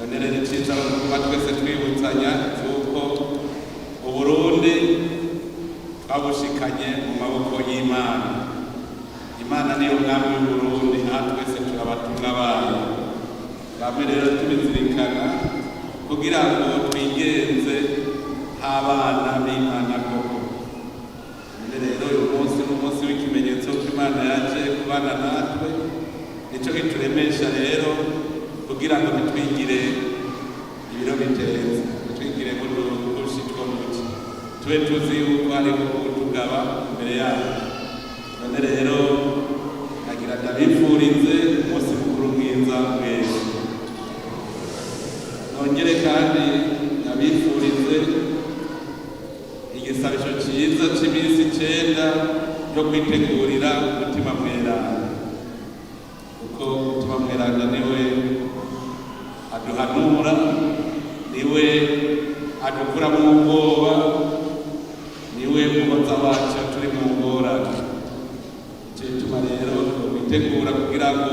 None rero iciza ni ukuba twese twibutsanya yuko Uburundi twabushikanye mu maboko y'Imana. Imana niyo mwami w'Uburundi, aha twese turabatumwa bayo. Bamwe rero tubizirikana kugira ngo twigenze nk'abana b'Imana koko. None rero uyu munsi ni umunsi w'ikimenyetso ko Imana yaje kubana natwe. Nico kituremesha rero kugira ngo ntitwigire ibiro bitetse, ntitwigire nk'uduhushi two muci, tube tuzi yuko hariho utugaba imbere yacu. None rero nagira ndabifurize umunsi mukuru mwiza mwese. Nongere kandi ndabifurize igisabisho ciza c'iminsi 9 yo kwitegurira Umutima Mweranda, kuko Umutima Mweranda niwe aduhanura, niwe adukura mu bwoba, niwe muhoza wacu turi mu ngorane. Ico gituma rero twitegura kugira ngo